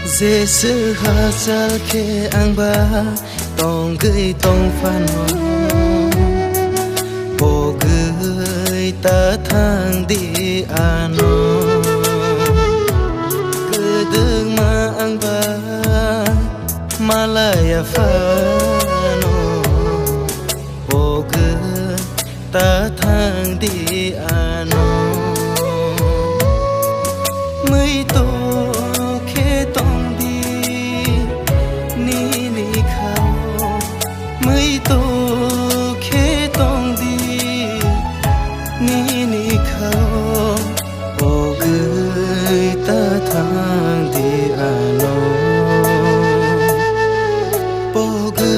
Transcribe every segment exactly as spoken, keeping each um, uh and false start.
Jesu hachal khe angba tongwi tongphano, pogwi ta thangdi ano. Kwdwngma angba malaya phano, pogwi ta thangdi ano. Mui to khe tongdi nini khao, mui to khe tongdi nini khao, pogwi ta thangdi ano, pogwi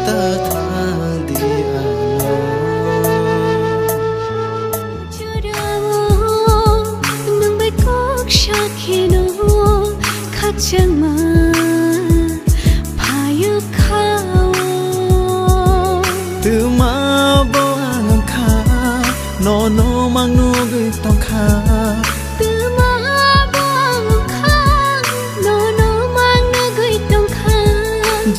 ta thangdi ano. Jorao nwng bai kok sakhino khachangma phaio khao. Twma bo ang wngkha, nono mang nugwi tongkha.